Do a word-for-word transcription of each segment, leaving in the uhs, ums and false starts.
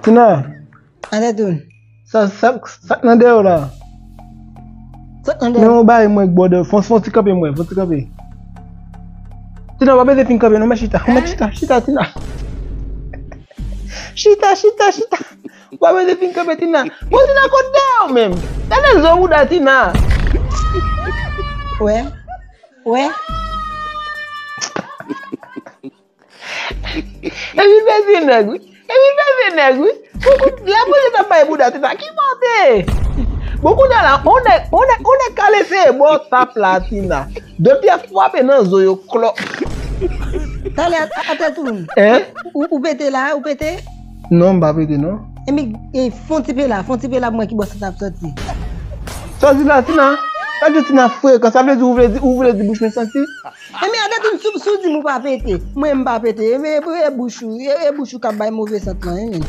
Tina. Atetoun. Sa, sa, sa k nan dèyè w la? Sa k nan dèyè? Men yon bagay mwen k bò dèyè. Fon, fon ti kanpe mwen, fon ti kanpe. Tina, w pa bezwen fin kanpe non, men chita. Men chita, chita, Tina. Chita, chita, chita. W pa bezwen fin kanpe, Tina. Bon, Tina, kot dèyè w menm? Gade zo bouda Tina. Wè. Wè. Epi pèse nèg, wi. Epi pèse nèg, wi. Koukou, lapolis ap bay bouda Tina. Ki kote? Bon, kounye a la, on nèg, on nèg, on nèg kale se bò tap la, Tina. De pyè frape nan zo yo, klòp. Talè, a, atetoun. Hein? Ou, ou pete la, ou pete? Non, m pa pete, non. Epi, e, fon ti pe la, fon ti pe la pou mwen ki bò sa t ap soti. Soti la, Tina. Sa di Tina frekan, sa vle di ou vle di, ou vle di bouch mwen santi? Enben, atetoun, si w, si w di m ou pa pete, mwen m pa pete. Enben, e, e bouch ou, e, e bouch ou k ap bay move sant lan, enben.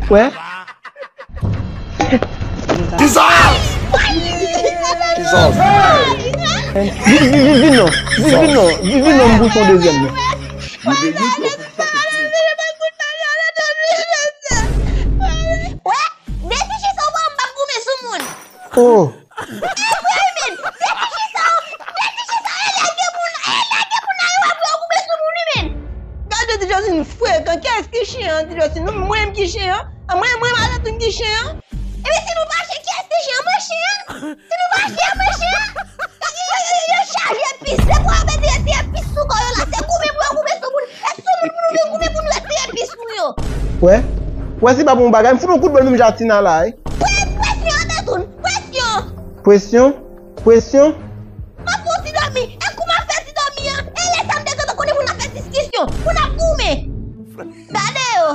Wè. Kisa? Kisa? Vin, vin, vin, vin non. Vin, vin non. Vin, vin non, m bouch yon dezyèm non. Wè, depi chisa ou pa m p ap goumen sou moun. Oh. E vre, men, men ti chisa, men ti chisa, e lage moun, e lage moun nan yo apre yo goumen sou moun wi, men. Gade ti Josine frekan, kiyès ki chen an, ti Josine, mwen menm ki chen an? A mwen, mwen menm Atetoun ki chen an? Ebyen si nou pa chen, kiyès ki chen an? Mwen chen an? Si nou pa chen an, mwen chen an? Yo, yo, yo, yo, yo chaje epis, se pou yo mete ti epis sou kò yo la, se goumen pou yo goumen sou moun, e sou moun pou nou vin goumen pou nou retire epis nou yo. Wè, wè se pa bon bagay, m fout yon kout bòl menm jan ak Tina la, wi. Pre-, presyon, Atetoun, presyon. Presyon? Presyon? M ap fè yon ti dòmi. E kou m ap fè ti dòmi an, e lè sa m te gentan konnen pou n ap fè diskisyon, pou n ap goumen. Gade yo.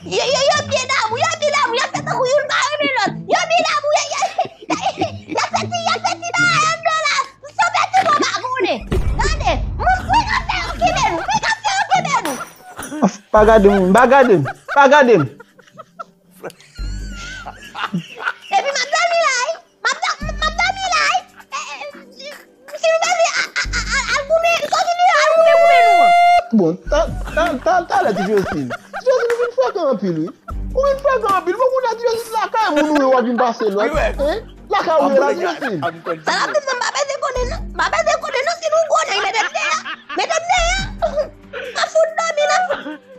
Yo, yo, yo byen damou, yo byen damou, y ap fè tankou youn pa renmen lòt. Yo byen damou, y, y, y, y ap fè ti, y ap fè ti bagay anndan la. Sanble ti bon pa konnen. Gade, moun frekante yo kenbe nou, frekante yo kenbe nou. Pa gade m, pa gade m, pa gade m. Epi m ap dòmi la, wi. M ap dò-, m ap dòmi la, wi. E, e, si nou bezwen a-, a-, a-, a-, al goumen, soti deyò, al goumen, goumen nou an. Bon, ta-, ta-, ta-, talè ti Josine. Ti Josine, ou vin frekan anpil, wi. Ou vin frekan anpil. Bon, kounye a ti Josine lakay moun ou ye, w ap vin pase lòd. Hein? Lakay ou ye la, ti Josine. Sa la, m pa bezwen konnen, non. M pa bezwen konnen, non, si nou gwo nèg, mete m deyò. Mete m deyò. M ap fout dòmi nan,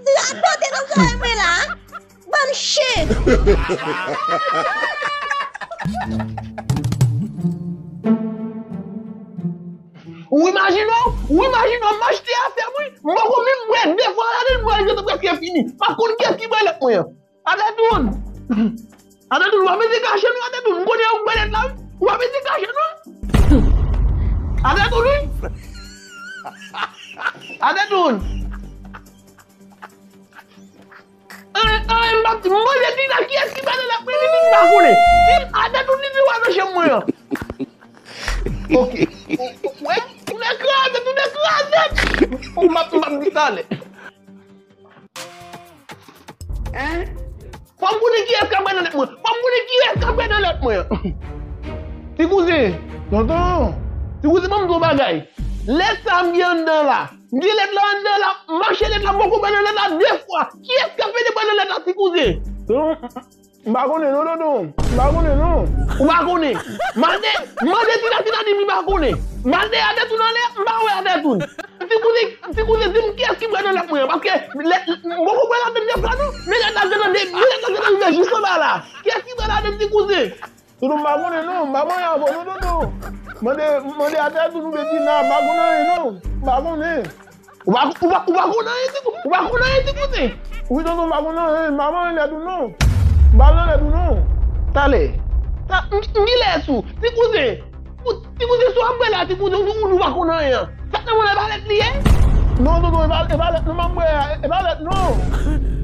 si yo ap dote nan zòrèy mwen la. Bann chen! Ou imajine w, ou imajine w, m achte afè m wi, m poko menm bwè de fwa ladan l, m wè l gentan prèske fini. M ap konn kiyès ki bwè lèt mwen an. Atetoun! Atetoun, w ap mete kache nou, Atetoun, m konnen ou bwè lèt la wi. W ap mete kache nou. Atetoun wi. Atetoun. An, an, m p ap di, m mande Tina kiyès ki bwè nan lèt mwen, li di m pa konnen. Li, Atetoun, li di w al nan chanm mwen an. Ok. Ou, ou, wè, ou dekraze, ou dekraze. Ou m ap, m ap di talè. Hein? Fò m konnen kiyès k ap bwè nan lèt mwen. Fò m konnen kiyès k ap bwè nan lèt mwen. Ti kouzen, tonton, ti kouzen, ban m di w yon bagay. Lèt sa m gen anndan la, m gen lèt la anndan la, m mache lèt la, m poko bwè nan lèt la de fwa. Kiyès k ap mete bwè nan lèt la, ti kouzen? Tonton, m pa konnen non, tonton. M pa konnen non. Ou pa konnen? Mande, mande Tina, Tina di m li pa konnen. Mande Atetoun anlè, m pa wè Atetoun. Ti kouzen, ti kouzen, di m kiyès ki bwè nan lèt mwen an, paske lèt, m poko bwè ladan de fwa non, men lèt la gentan de, men lèt la gentan rive jis anba la. Kiyès ki bwè ladan, ti kouzen? Tonton, m pa konnen non, m pa manyen avè w non, tonton. Mande, mande Atetoun oubyen Tina, m pa konnen anyen non, m pa konnen. Ou pa, ou pa, ou pa konnen anyen, ti kou-, ou pa konnen anyen, ti kouzen? Wi, tonton, m pa konnen anyen, m pa manyen lèt ou non. M pa nan lèt ou non. Talè. Ta-, m, m gen lèt ou, ti kouzen. Ou, ti kouzen, sa w ap bwè la, ti kouzen, ou, ou, ou pa konn anyen an. Sa k nan men w la, e pa lèt li ye? Non, tonton, e pa, e pa lèt non m ap bwè a, e pa lèt non.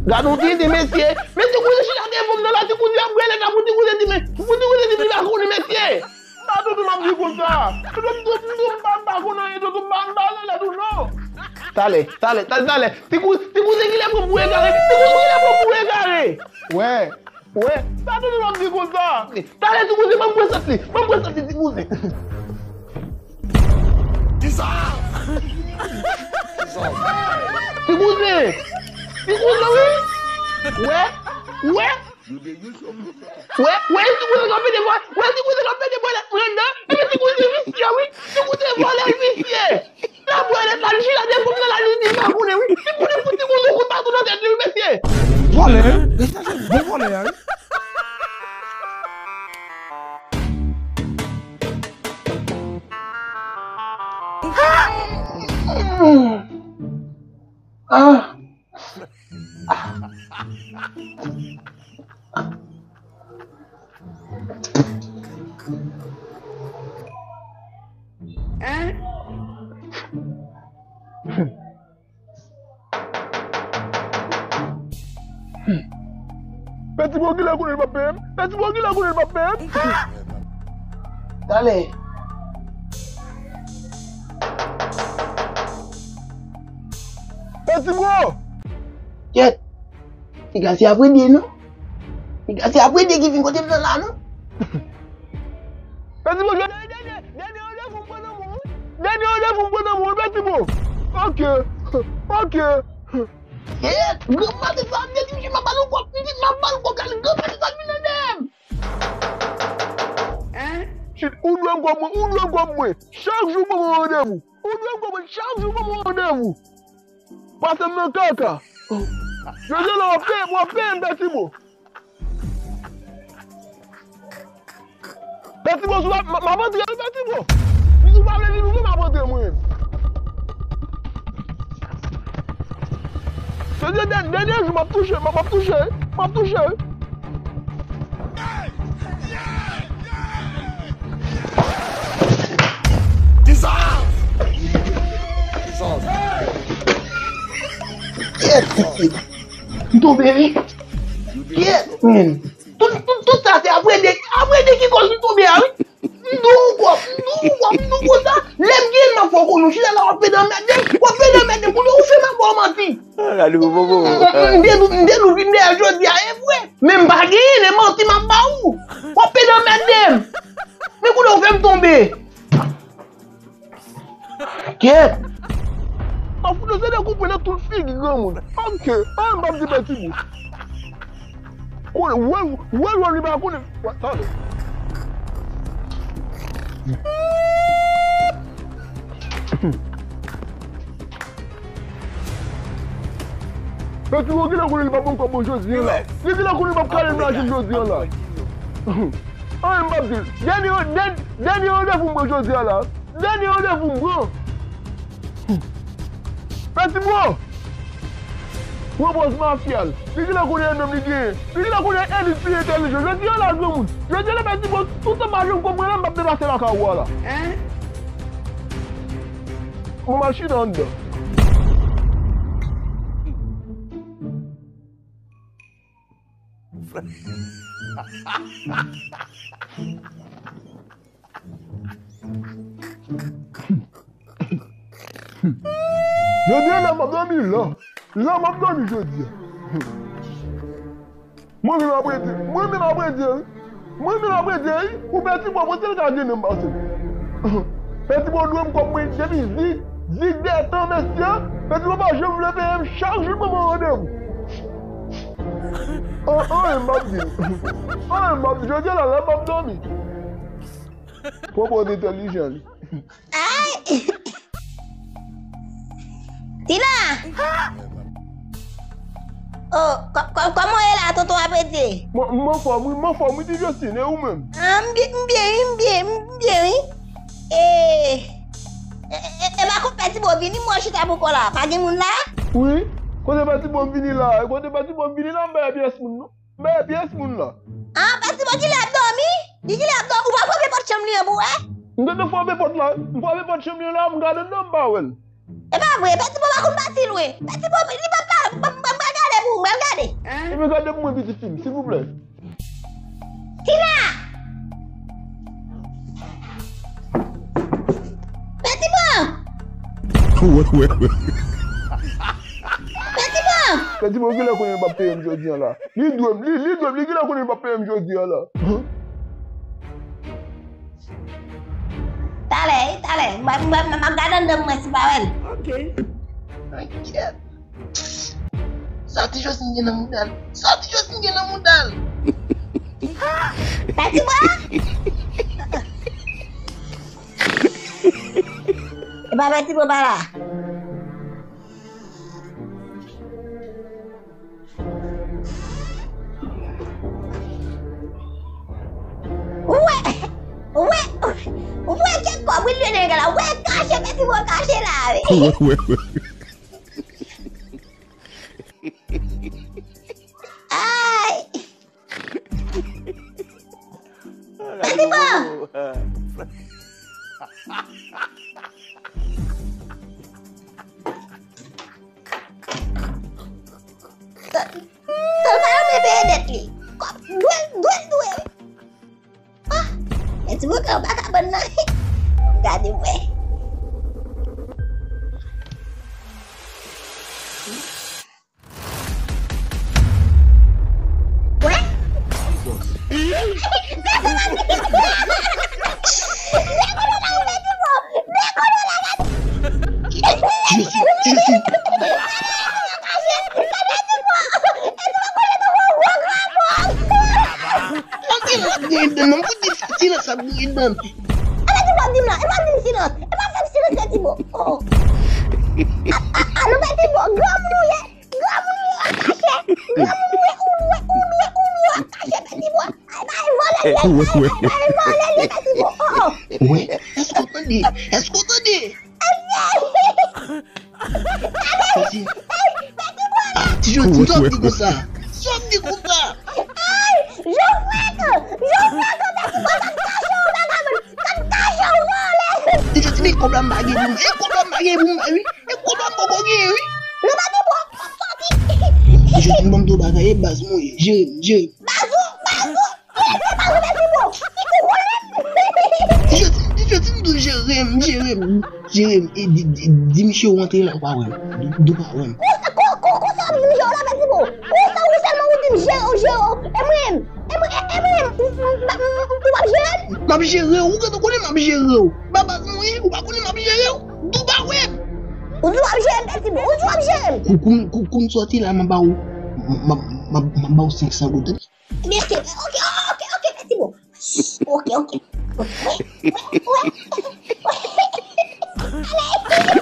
Gad on tenten, mesye. Men ti kouzen chita devan m nan la, ti kouzen ap bwè lèt la pou ti kouzen di, men, pou ti kouzen di m li pa konnen, mesye. Sa tonton m ap di konsa. Tonton, m, tonton, m pa, m pa konn anyen, tonton, m pa, m pa nan lèt ou non. Talè, talè, talè, talè. Ti kou-, ti kouzen genlè pran pou egare, ti kouzen genlè pran pou egare. Wè. Wè, sa tonton w ap di konsa. Talè, ti kouzen, ban m pran sant li. Ban m pran sant li, ti kouzen. Kisa? Ti kouzen. Ti kouzen, wi. Wè, wè. Wè, wè, ti kouzen k ap pete vòlè. Wè, ti kouzen k ap pete vòlè. Pran nan. Epi ti kouzen visye, wi. Ti kouzen vòlè visye. N ap wè lè sa, li chita devan m nan la, li di m pa konnen, wi. Li konnen pou ti moun nou kout mato nan tèt li, wi, mesye. Vòlè, wi. Mesye, se bon vòlè a, wi. Ah. Peti Bo, kilè konnen l p ap peye m? Peti Bo, kilè konnen l p ap peye m? Talè. Peti Bo! Kèt! Piga se apre de, non? Piga se apre de ki vin kote m nan la, non? Peti Bo, dènye, dènye, dènye randevou m pran nan men w, wi. Dènye randevou m pran nan men w, wi, Peti Bo. Ok. Ok. Kèt! Granm maten sa, m te di misye m ap ba l yon kòb, m di m ap ba l yon kòb, gade granm maten sa vin nan dèyè m. Shit, ou dwe m kòb mwen, ou dwe m kòb mwen. Chak jou ban mwen randevou. Ou dwe m kòb mwen, chak jou ban mwen randevou. Pase m nan kaka. Jodi a la, w ap peye, w ap peye m, Peti Bo. Peti Bo, sou la, m, m ap antre, wi, Peti Bo. Si w pa vle vin ouvri, m ap antre, mwen. Se dènye, dènye jou, m ap touche, m ap, m ap touche, wi. M ap touche, wi. Kisa? Kisa? Kèt, pitit. M tonbe, wi. Kèt, men. Tout, tout, tout sa se apre de, apre de ki kòz m tonbe a, wi. M dwe w kòb, m dwe w kòb, m dwe w konsa. Lè m genyen l, m ap fè w konnen, w chita la, w ap pede anmède m, w ap pede anmède m, kounye a ou fè m ap ba w manti. Ah, gade pou bobo. M, m, m te nou, m te nou vin dèyè jodi a, e vre. Men m pa genyen, e manti m ap ba ou. W ap pede anmède m. Men kounye a ou fè m tonbe. Kèt! M ap fout nou se de kout pwen nan tout figi granmoun. Ok, anyen m p ap di Peti Bo. Konnen, wè, wè, wè, li pa konnen. Wè, talè. Peti Bo genlè konnen li p ap ban m kòb mwen jodi a la. Li genlè konnen li p ap kale m lajan jodi a la. Anyen m p ap di l. Dènye, dèn-, dènye randevou m pran jodi a la. Dènye randevou m pran. Peti Bo! Pran pòz mafya l. Li genlè konnen e nonm li genyen. Li genlè konnen e li k pi entèlijan. Jodi a la, granmoun. Jodi a la, Peti Bo, tout sa m pa janm konprann la, m p ap deplase lakay ou a la. Mwen m al chita anndan. Jodi a la, m ap dòmi la. La, m ap dòmi jodi a. Mwen menm apre Dye, mwen menm apre Dye, wi. Mwen menm apre Dye, wi. Ou Peti Bo, mwen se l ka gen nan m pase. Peti Bo dwe m kòb mwen depi zi, zi dètan, mesye. Peti Bo pa janm vle peye m, chak jou l ban mwen randevou. An, anyen m p ap di. Anyen m p ap di. Jodi a la, la m ap dòmi. Pran pòz entèlijan li. Ay! Tina! Oh, kò-, kò-, kòman w ye la, tonton Apredye? Mwen, mwen anfòm, wi, mwen anfòm, wi, ti Jostin, e ou menm? Ah, m byen, m byen, wi, m byen, m byen, wi. E, e, e, e pa kot Peti Bo vini, m wè w chita bò kò la. Pa gen moun la? Wi, kote Peti Bo vini la? Kote Peti Bo vini la, m pa wè pyès moun, non. M pa wè pyès moun la. Ah, Peti Bo genlè ap dòmi? Li genlè ap dòmi? Ou pa frape pòt chanm li an pou wè? M gentan frape pòt la. M frape pòt chanm li an la, m gade anndan, m pa wè l. E pa vre, Peti Bo pa konn pati lwen. Peti Bo, li pa pale, m, m, m pral gade pou ou, m pral gade. Ebyen gade pou mwen, pitit fi m, silvouplè. Tina! Peti Bo! Wè, wè, wè. Peti Bo! Pè Tibo genlè konnen li p ap peye m jodi a la. Li dwe m, li, li dwe m, li genlè konnen li p ap peye m jodi a la. Talè, wi, talè. M, m, m, m ap gade anndan m wè si m pa wè l. Ok. Ay, kèt. Sa Ti Josline gen nan mouda l? Sa Ti Josline gen nan mouda l? Pè Tibo! E pa Pè Tibo pa la. Ou wè, ou wè, ou wè kèk kòb wi, Lionel la, ou wè kache, Pè Tibo kache la, wi. Ay! Pè Tibo! Sòl pa renmen peye dèt li. Kòb dwe l, dwe l dwe wi. Ah, Pè Tibo kanpe ak kabann nan. Gade mwen. Wè? Jezi, Jezi. Ann di l ap gen edan nan, m pou di silans ap gen edan. E pa di w ap di m la, e pa di m silans, e pa fè m silans, Pè Tibo. Oh. A, a, a, non, Pè Tibo, granmoun ou ye, granmoun ou ye, ou kache, granmoun ou ye, ou lwe, ou lwe, ou lwe, ou kache, Pè Tibo. Ay, bay vòlè l ye, bay, bay, bay vòlè l ye, Pè Tibo. Oh, oh. Wè, èske w tande? Èske w tande? Ay, ay. Pati. Ah, Ti Josline, sa w ap di konsa? Sa w ap di konsa? Ay, Jofrèk! Jofrèk, Pè Tibo, sa m kache w, vagabon! Sa m kache w, vòlè! Ti Josline, kòb la m pa gen pou m, e kòb la m pa gen pou m bay, wi. E kòb la m poko gen, wi. Non, Pè Tibo, sòti! Ti Josline, ban m di w bagay, e baz mwen ye. Jere m, jere m. Baz ou, baz ou! Ti Josline, Ti Josline, di w jere m, jere m, jere m. E di, di, di misye w antre la, ou pa wè m. Di, di w pa wè m. Kon, kon, kon, konsa w di m jere w la, Pè Tibo? Konsa ou sèlman ou di m jere w, jere w. E mwen menm, e mwen, e, e mwen menm, m, m, m, ou p ap jere m? M ap jere w, ou gentan konnen m ap jere w. Babaz mwen ye, ou pa konnen m ap jere w? Di w pa wè m. Ou di w ap jere m, Pè Tibo, ou di w ap jere m. Kou, kou, kou, kou m sòti la, m a ba w, m, m, m, m a ba w senk san goud. Ebyen, ok, ok, ok, ok, Pè Tibo. Ok, ok. Wè, wè, wè, wè. Ale.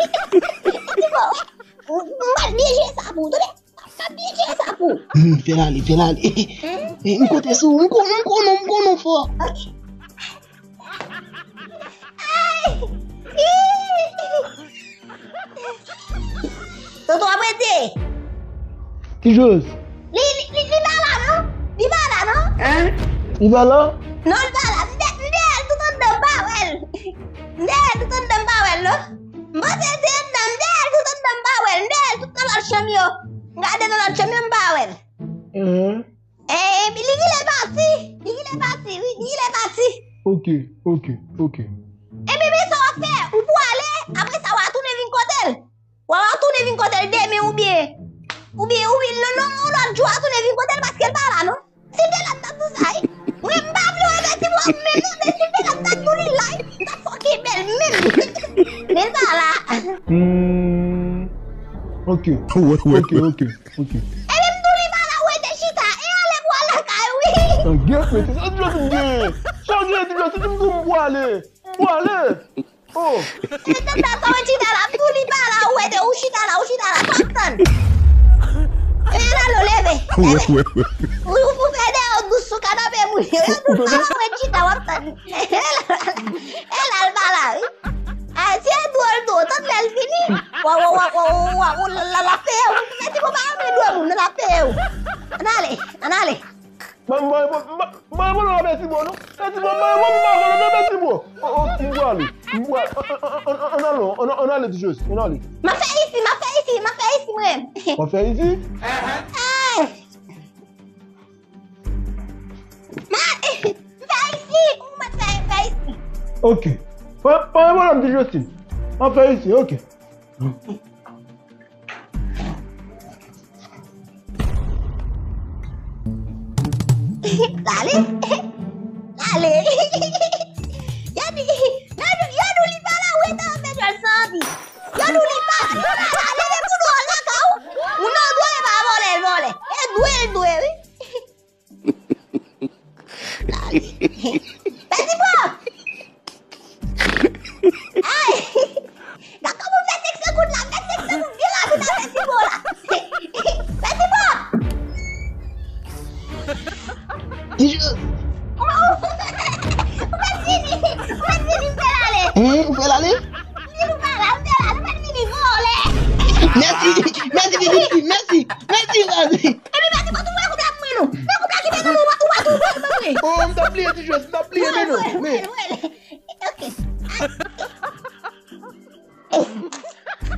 Pè Tibo, wè. M pral byen jere sa pou ou, tande? M pral byen jere sa pou ou. Hmm, fè l ale, fè l ale. Hmm? Eh, m konte sou ou, m konnen, m konnen, m konnen w fò. Ok. Ay! Tonton ap rete. Ti Jos. Li, li, li, li pa la non. Li pa la non. Hein? Li pa la? Non, li pa la. M dè, m dèyè l tout anndan, m pa wè l. M dèyè l tout anndan, m pa wè l non. M panse l te anndan, m dèyè l tout anndan, m pa wè l. M dèyè l tout nan lòt chanm yo. M gade nan lòt chanm yo, m pa wè l. Hein? Eh, li genlè pati. Li genlè pati, wi. Li genlè pati. Ok, ok, ok. Ebyen, men sa w ap fè? Ou pwale, apre sa, w a tounen vin kote l. W a, w a tounen vin kote l demen oubyen, oubyen, oubyen, non, non, yon lòt jou, w a tounen vin kote l paske l pa la, non. Si l te la, m t ap di w sa, wi. Mwen, m pa vle wè Pè Tibo ap menm, non, men si l te la, m t ap di w li la, wi. M t ap fòke bèl menm. Men l pa la. Hmm. Ok. Ok, ok. Ok. Ebyen, m di w li pa la, ou rete chita. E ale pou al lakay ou, wi. An gen, men se sa Ti Josline gen. Sa w gen, Ti Josline, m di w m pwale. M pwale. Oh. E tanta sa w chita la, m di w li pa la, ou rete, ou chita la, ou chita la, sa w ap tann. E ale, leve. Leve. Ou, ou, ou fè dèyè w dous sou kanape moun yo. Yo di w pa la, ou rete chita, w ap tann. E la, e la, l pa la, wi. Ah, se dwòl tou, tann lè l vini. Wa, wa, wa, la, la, la, peye w. Mèsi pou pa renmen dwòl moun, la peye w. Ann ale, ann ale. Ban m, ban m, ban m, ban m, ban m, Pè Tibo, non. Pè Tibo, ban m, ban m, ban m, Pè Tibo. Oh, oh, m pwale. M pwale. An, an, an, an, ann ale, ann, ann ale, Ti Jos, ann ale. M ap fè isi, m ap fè isi, m ap fè isi, mwen. W ap fè isi? Ay! Ma, m fè isi, ou mèt fè, fè isi. Ok. Pa, pa gen pwoblèm, Ti Josline. M ap fè isi, ok. Lale. Lale. Yo di, yo di, yo di li pa la, wi, ta fè jwèt santi. Yo di li pa la, li pa la, leve pou nou al lakay ou. Ou nan dwe pa vòlè, vòlè. E dwe, dwe, wi. Lale. Pèdi bò. Ay! Gad kòman w fè senk san goud la, m fè senk san goud, vin rapid avè ti mo la. Fè ti mo! Ti Jòs! Ou mèt vini, ou mèt vini, m fè l ale. Hen, ou fè l ale? Vin ou pa la, m fè l ale, ou mèt vini, vòlè. Mèsi, mèsi, Filipi, mèsi, mèsi, mèsi. Epi mèsi pou tout moun koup la pou mwen non. Nan koup la ki te nan ou, ou pa tou vòlè ban mwen. Oh, m t ap bliye Ti Jòs, m t ap bliye men non. Men. Ok.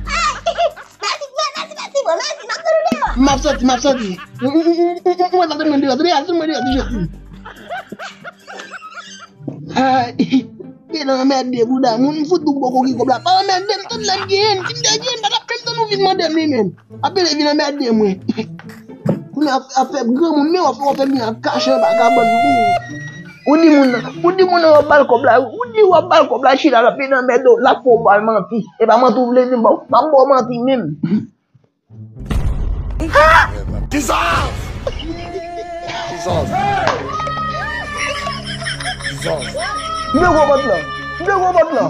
Ay, ok. Ay, mèsi, mèsi, mèsi, bro. Mèsi, m ap tann ou deyò. M ap soti, m ap soti. Ou, ou, ou, ou, ou, ou mèt ap tann mwen deyò. Tande, al tann mwen deyò, Ti Jòs. Ay, e nan anmède bouda moun, m fout tou bò koki kòb la. Pa anmède m, tann lè m genyen l. Si m te genyen l, m pa t ap menm tann ou vin mande m li menm. Apre l vin anmède mwen. Kounye a, ap fè granmoun, men w ap fè, w ap fè vin ap kache anba kabann pou ou. Ou di moun nan, ou di moun nan w ap ba l kòb la, ou di w ap ba l kòb la, chita l ap vin anmède w, l ap fè w ba l manti. E pa manti w vle di m ba w, m ap ba w manti menm. Kisa? Kisa? Kisa? M te gwo pòt lan, m te gwo pòt lan.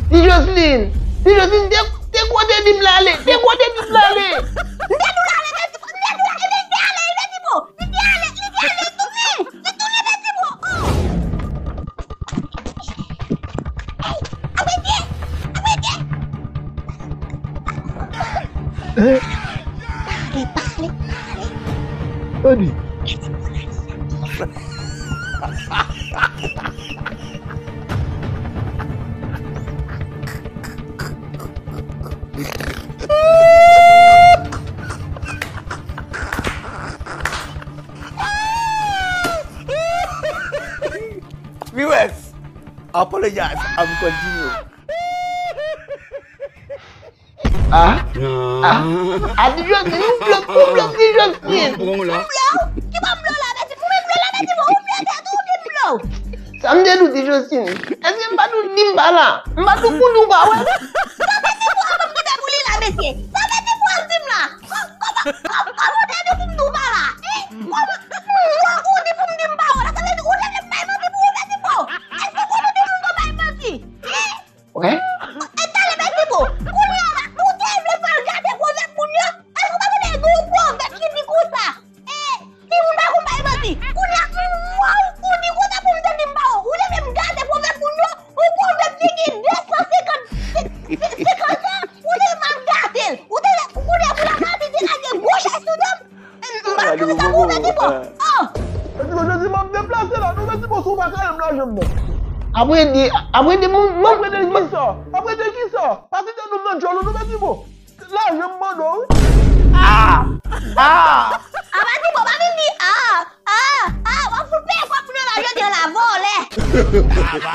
Ti Jocelyn, Ti Jocelyn, te, te gwo te di m l ale, te gwo te di m l ale. M te di w l ale, men ti, m te di w l ale, men li te ale, men ti bon. Li te ale, li te ale, li tounen, li tounen, men ti bon. Oh! Ey, arete, arete. Pale, pale, pale. Andy. Viewers, apologize, I'm continue. Ah, ah, ah, Ti Jocelyn, ou blow, ou blow, Ti Jocelyn. Ou blow? Ki pa blow la, Betty? Ou menm blow la, Betty, bon, ou blow tèt ou, ou vin blow. Sa m te di w, Ti Jocelyn? Èske m pa t ou di m pa la? M pa t ou pou nou pa wè? Sa Betty pou ap ap goumen pou li la, mesye. Sa Betty pou ap di m la? Kò-, kòman, kò-, kòman w te di pou m di w pa la? Hein? Kòman, ou, ou di pou m di m pa wè la? Sa vle di ou te vle m bay manti pou ou, Betty, bon? Èske ou di moun pou bay manti? Hein? Ok. E talè, Betty, bon. Kounye a la, ou te vle fè l gade pwovèb moun yo? Èske ou pa tande gen yon pwovèb ki di konsa? E, timoun pa konn bay manti. Kounye a, m wè w, ou di konsa pou m te di m pa wè. Ou te vle m gade pwovèb moun yo? Yon pwovèb ki gen de san senkant, se, se, senkant an, ou te vle m al gade l. Ou te vle, kounye a pou la mati te lage gwo chay sou do m. M pa ka sa pou Betty, bon. Oh! Betty, bon, Jezi, m ap deplase la. Non, Betty, bon, si w pa kale m lajan m nan. Apre de, apre de, m, m, apre de kisa? Apre de kisa? Pa kite nou nan djòl ou, non, Betty, bon. Lajan m mande w, wi. Ah! Ah! Ah, Betty, bon, pa vin di, ah! Ah! Ah! W ap fout peye kòb moun yo la, jodi a la, vòlè! Aba!